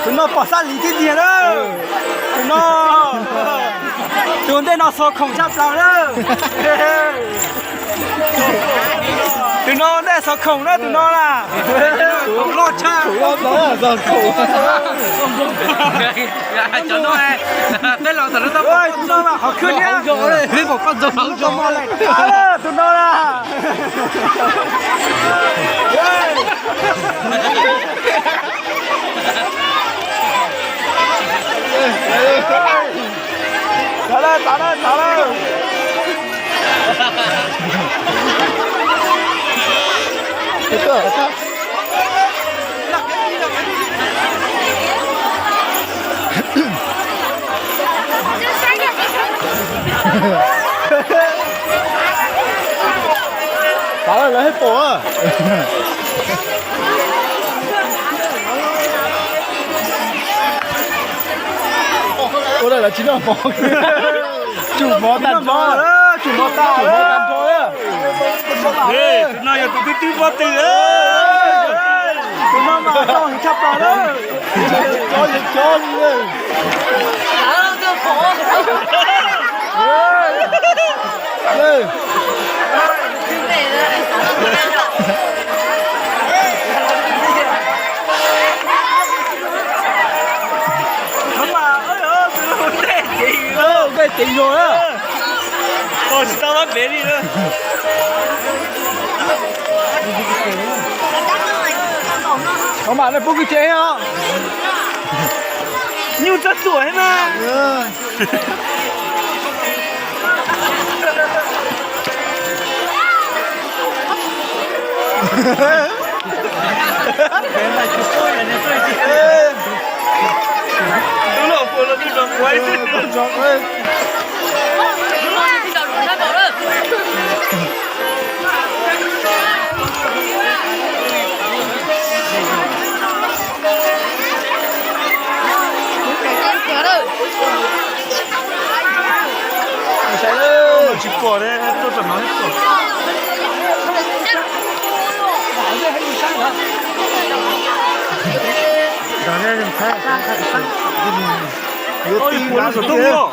Tus no pom xab lis tib tiag na. Tus no, tus ntej no xov khoom tshaj plaws na. Tus no ntej xov khoom na, tus no na. Loj tshaj. Tus no mas qhov khwb thiab. Tus no na. Txav lawm, txav lawm, txav lawm. Txav lawm, lawv haj pom. Ua lawv tsis noj mov. Tsum mov tag nrho, tsum mov tag nrho. Tus no yog tus twb twb pob tw. Tus no mas tau heev tshaj plaws lawm. Cov, cov li. Ntej cev zog na. Tsis tau pab pem li. Qhov mam nej pub kwv cev os. Nyuj txog tuam thiab na. Tsis pom, tuaj tom no pom. Yuav ib puas lub xov tooj los.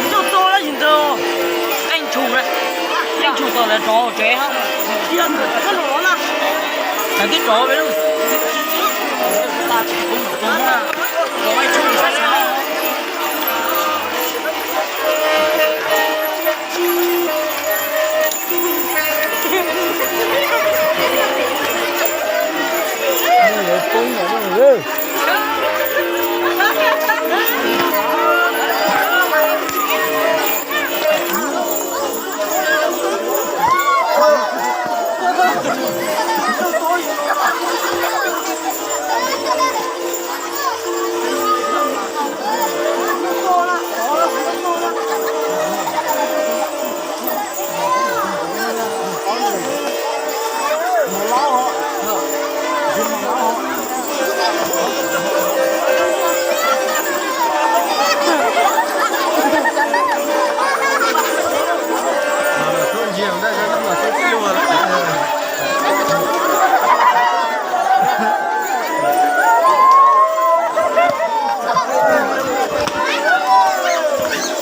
Tuaj tuaj lawm ntawd, qeej tshum, qeej tshum tom lawv rov tsev. Lawv twb rov pem lub.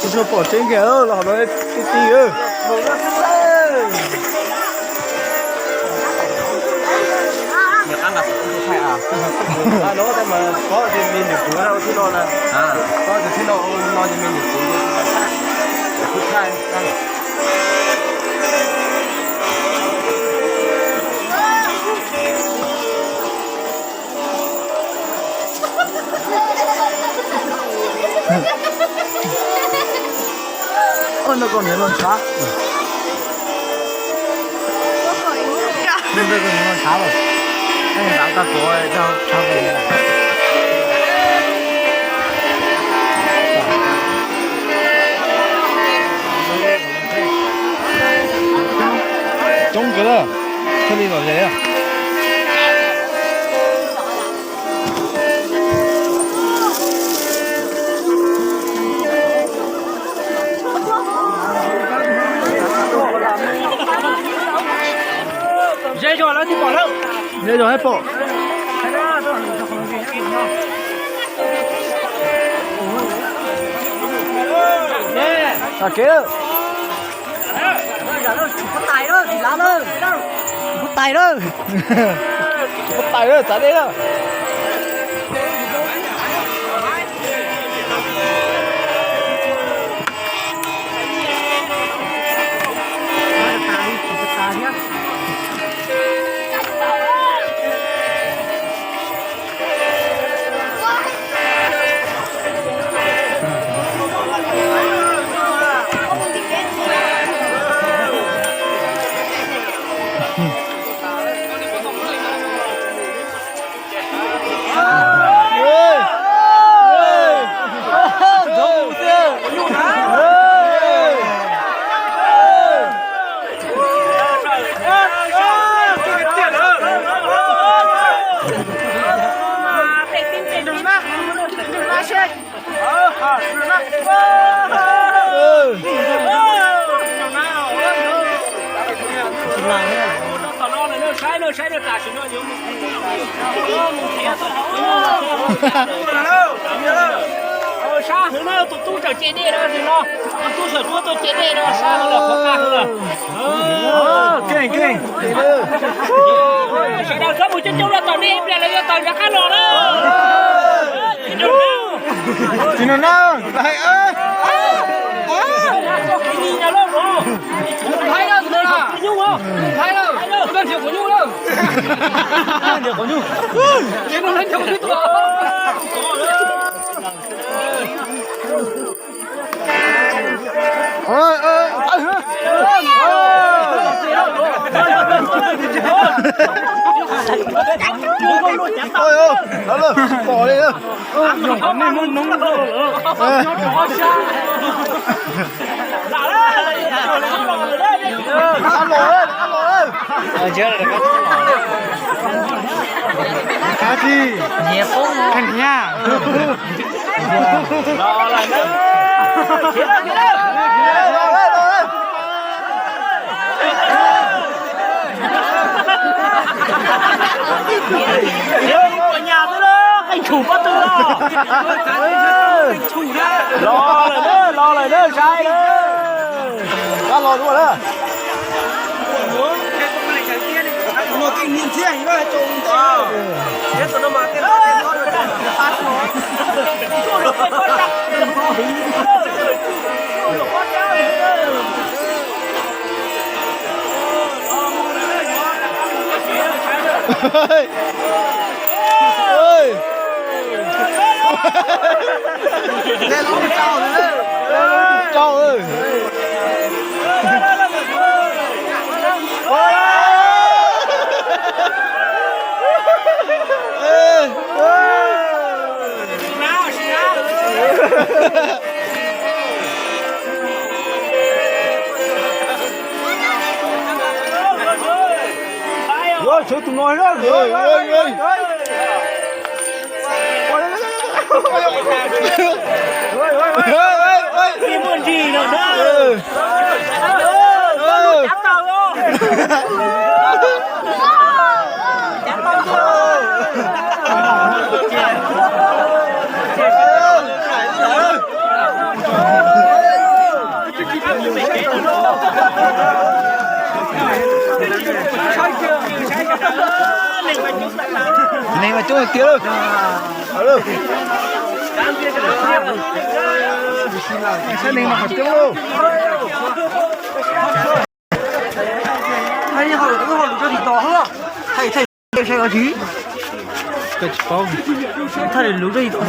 Tsis tshua pom tseeb kiag los hov no ti ti. Ntawm koj niam no ntshav. Ntawm koj niam no ntshav lawm. Ntawm koj tuav rau tshaj. Coob kawg, thiaj li lom zem. Ze zog lawv thiaj pom lawm. Ze zog thiaj pom. Txog kev lawm. Tsis puas tais lawm. Tsis puas tais lawm, txav dej lawm. Sab hwv na, tus tub tseem ce dej no, tus tub xyom cuab tuaj ce dej no, sab hwv lawm, qhov qab hwv lawm. Sawv daws txhob mus coob coob los tom nej ib pliag lawv yuav tawm rov qab los na. Tsis nug na. Pom li. Los lawm na, los lawm na, saib na. Kab los dua na. Yuav tshuav tus no na. Muaj ntsis no na. Neeg mas coob tiag lawm. Saib neeg mas coob lawm. Koj tsis paub. Thaij lus rau ib tug.